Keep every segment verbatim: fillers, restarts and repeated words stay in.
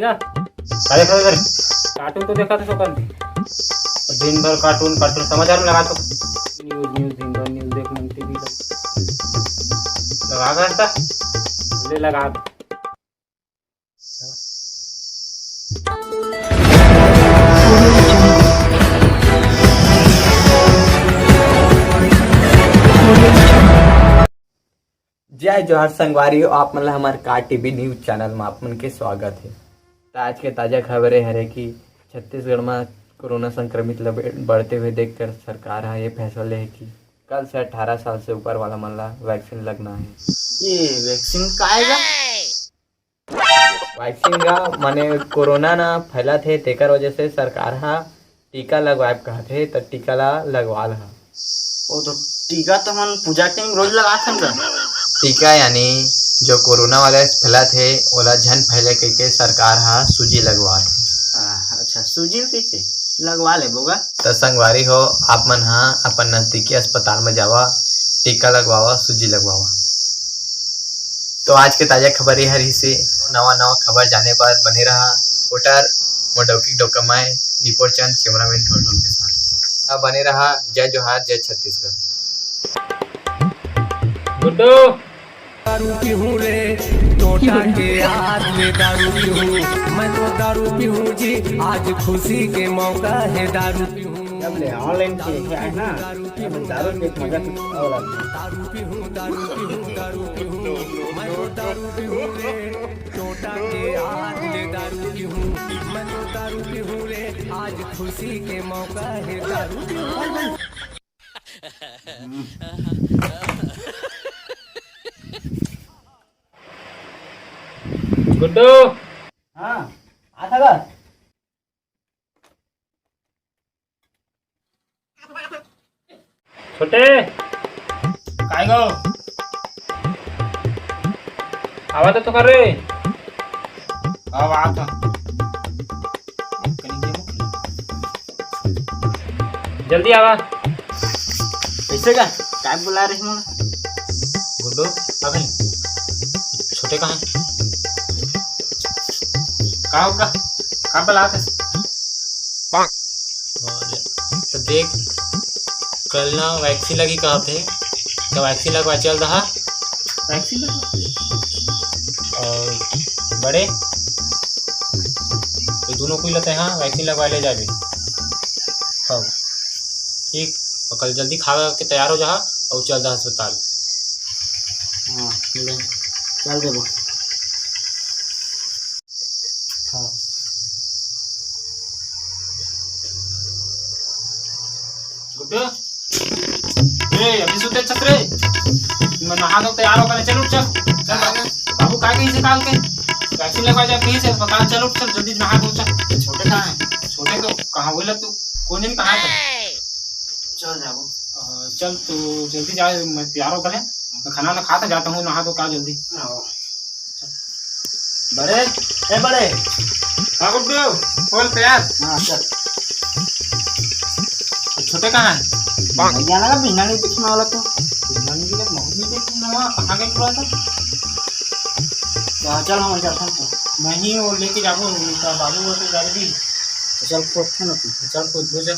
जा। का देखत हस? Cartoon तो देखत हस ओकर। दिन भर cartoon, cartoon, समाचार में लगा तो। News, news, दिन भर news देख मन टीवी ला। लगा कर ता? ले लगा। जय जोहार संगवारी हो, आप मन ला हमर का टीवी news channel में आप मन के स्वागत हे। त आज के ताजा खबर ये हरे कि छत्तीसगढ़ में कोरोना संक्रमित ल बढ़ते हुए देखकर सरकार ह ये फैसला ले हे कि कल से अठारह साल से ऊपर वाला मन ला vaccine लगना हे। ये vaccine का आएगा? Vaccine का माने कोरोना ना फैलत हे, तेकर वजह से सरकार ह टीका लगवाए कहत हे, त टीका ला लगवा ल ह। ओ तो टीका तो हमन पूजा time रोज लगात हन गा। टीका यानी जो कोरोना वायरस फैलत हे, ओला झन फैले कहिके सरकार ह सूजी लगवात हे। आ, अच्छा, सूजी कइसे लगवा लेबो गा? त संगवारी हो, आप मन ह अपन नजदीकी अस्पताल में जावा, टीका लगवावा, सूजी लगवावा। तो आज के ताजा खबर ये हर ही से। नवा नवा खबर जाने बर बने रहा रिपोर्टर मोडौकी डोकमाए, निपोर चंद, cameraman ढोल ढोल के साथ। अब बने रहा। जय जोहार, जय छत्तीसगढ़। गुड्डू। दारू पीहूँ रे, टोटा के याद में दारू पीहूँ, मैं तो दारू पीहूँ जी, आज खुशी के मौका है दारू पीहूँ। जब ले online के है ना, दारू पीहूँ, दारू में एक मजा कुछ और आता है। दारू पीहूँ, दारू पीहूँ, दारू पीहूँ, मैं तो दारू पीहूँ रे, टोटा के याद में दारू पीहूँ, मैं तो दारू पीहूँ रे, आज खुशी के मौका है दारू पीहूँ। गुड्डू। हाँ, आता गा। छोटे। काय गो? आवा तो, तो कर रे। अब आता। जल्दी आवा। कैसे का? काय बुला रहे मोला? गुड्डू, अबे छोटे कहाँ है? का होगा? का बुलात है? तो देख, कल ना vaccine लगी कहा थे, तो vaccine लगवा चल रहा। Vaccine लगवा? और बड़े, तो दोनों कोई लेते हैं, vaccine लगवा ले जाबे। हाँ, ठीक। और कल जल्दी खा के तैयार हो जा और चल जा अस्पताल। हाँ, ले, चल देबो। हाँ। गुड्डू, ए, अभी सुते छत रे। मैं नहा दो, तैयार हो, पहले चल उठ, चल। चल बाबू। बाबू का कहीं से काल के? Vaccine लगवा जा कहीं से अस्पताल, चल उठ, चल जल्दी नहा दो, चल। छोटे कहाँ है? छोटे तो कहाँ बोला तू? कौन दिन कहाँ है? चल जाबो। अ, चल तू जल्दी जा, मैं तैयार हो पहले। मैं खाना वाना खा के जाता हूँ, नहा दो का जल्दी। हाँ। बड़े, ए बड़े। हाँ गुड्डू, बोल तैयार। हाँ, चल। तो छोटे कहाँ है? भैया ना बिना नहीं देखने वाला तो। बिना नहीं देखने, नहीं देखने वाला, कहाँ गए पूरा था? चल, चल, हम चलते हैं तो। नहीं, वो लेके जाबो, उनका बाबू वो तो गाड़ी भी। तो चल, खोदते ना तू। चल, खोद दो, चल।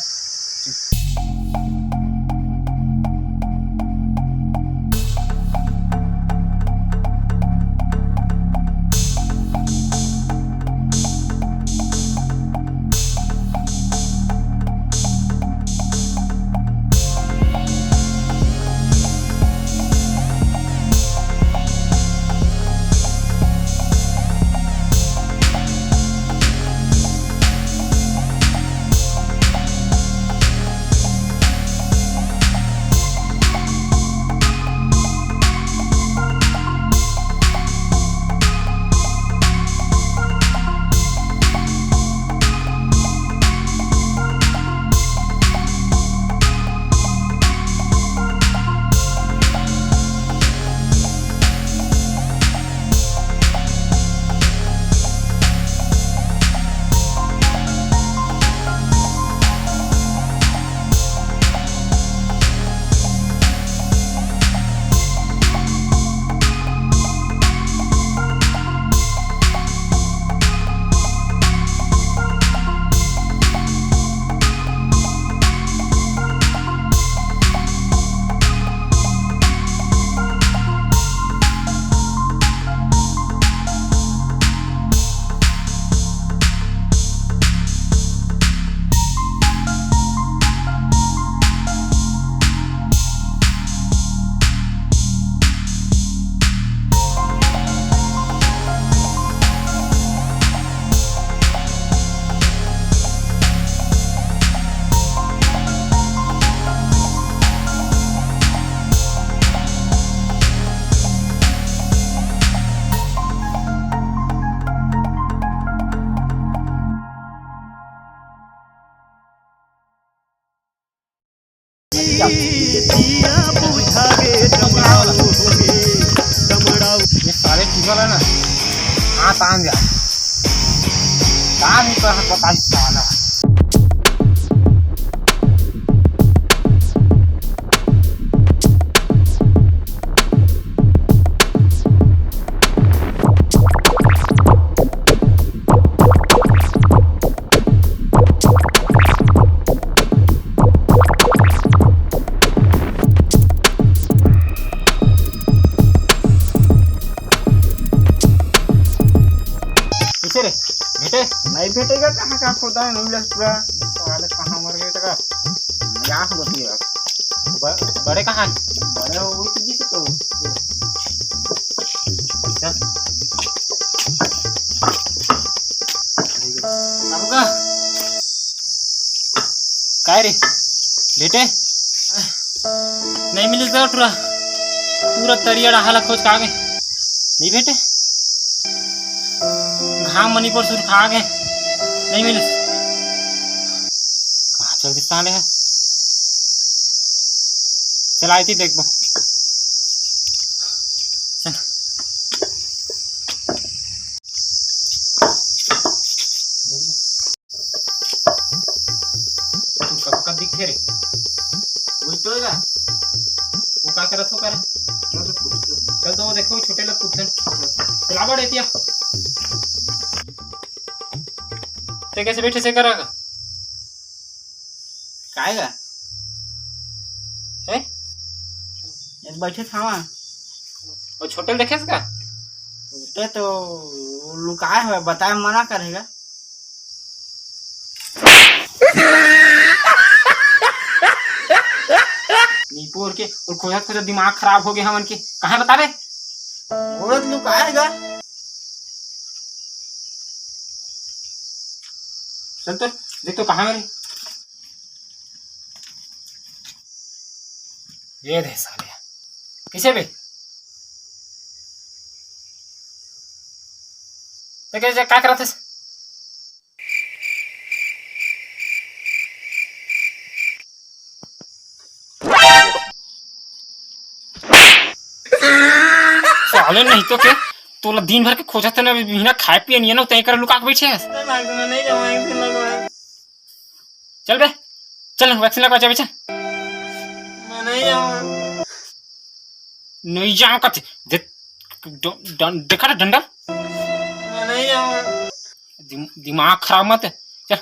दिया बुझावे डमराऊ होगे, डमराऊ। ये साले टीबल है ना, हाथ आन जा। काम ही कर, बताई साला। कइसे रे? भेटे? नहीं भेटेगा, कहाँ का खोदा है, नहीं मिला पूरा। साले कहाँ मर गए तका? मजाक होती है। ब-, बड़े कहाँ हैं? बड़े हो, वही तो दिखे तो। चल। बाबू का? काय रे? भेटे? नहीं मिलिस गा टुरा। पूरा तरिया डहार ला खोज के आगे। नहीं भेटे। घाम मनी पर सुरखा आगे। नहीं मिलिस। कहाँ चल दिस साले ह? चल आइती देखबो। चल। तू कब, कब दिखे रे? वही तो है। वो का करत हो कर? मैं तो पूछतो। चल तो वो देखो, छोटे लोग पूछन। चला बड़े एतिया। ते कैसे बैठे से करा का? काय गा? हैं? ये बैठे थावा। वो छोटे ल देखे का? छोटे तो लुकाए हुए, बताए मना करेगा। नीपोर के, और खोजत खोजत दिमाग खराब हो गया हमन के। कहाँ बतावे? औरत लुकाएगा। चल तो, देख तो कहाँ मेरे। ये दे साले। किसे बे? ते कैसे, का करत हस? साले नहीं तो के, तोला दिन भर के खोजत ना, बिना खाए पिए नहीं ना, तैं कर लुका के बैठे हस। नहीं जाऊँ, एक दिन लगवा। चल बे, चल vaccine लगवा जाबे, चल। मैं नहीं जाऊँ। नहीं जाऊँ कथे, दे, ड-, ड-, देखा ना डंडा। मैं नहीं जाऊँ। दिम-, दिमाग खराब मत, चल।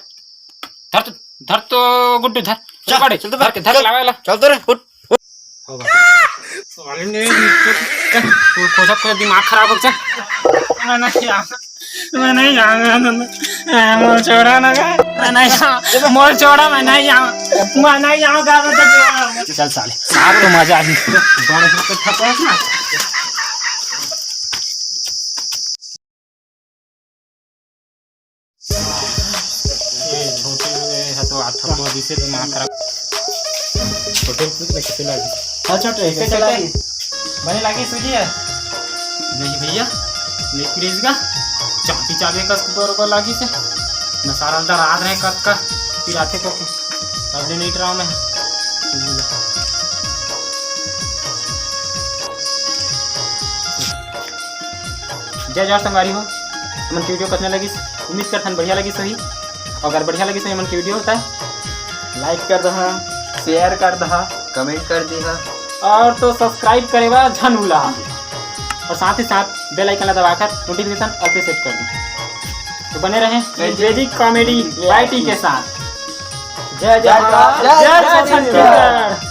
धर तो, धर तो गुड्डू, धर। चल, चल, गाड़ी, चल तो धर के, धर के चल, लावा ला। चल तो रे, उठ। साले ने, तू खोजत खोजत दिमाग खराब हो गया। मैं नहीं जाऊंगा, मैं नहीं जाऊंगा, मोर छोड़ा ना, मैं नहीं जाऊँ, मोर छोड़ा, मैं नहीं जाऊँ, मैं नहीं जाऊँ, घर में तो छोड़ा। चल साले, आज तो मजा आई। बड़े हो तो थक ना। ये छोटे हुए है तो आठ ठप्पो जिसे दिमाग खराब। छोटे कुछ ना कितने लागी। हाँ, छोटे, कैसे कैसे लागी? बने लागी सूजी है? नहीं भैया, नहीं प्लीज का। चाटी चाबे का बरोबर लागी से। न सारा डरा रहे कत का, फिर आते को। अब नहीं डराओ मैं। जय जोहार संगवारी हो, हमन के video कतना लगिस? उम्मीद करथन बढ़िया लगिस होही। अगर बढ़िया लगिस होही हमन के video होता है, like कर दहा, share कर दहा, comment कर दहा और तो subscribe करे बर झन भूला। और साथ ही साथ bell icon ला दबाकर notification all पे set कर दो। तो बने रहें जय जय। Vedic Comedy जय वाई टी के साथ। जय जय जय जय जय जय छत्तीसगढ़।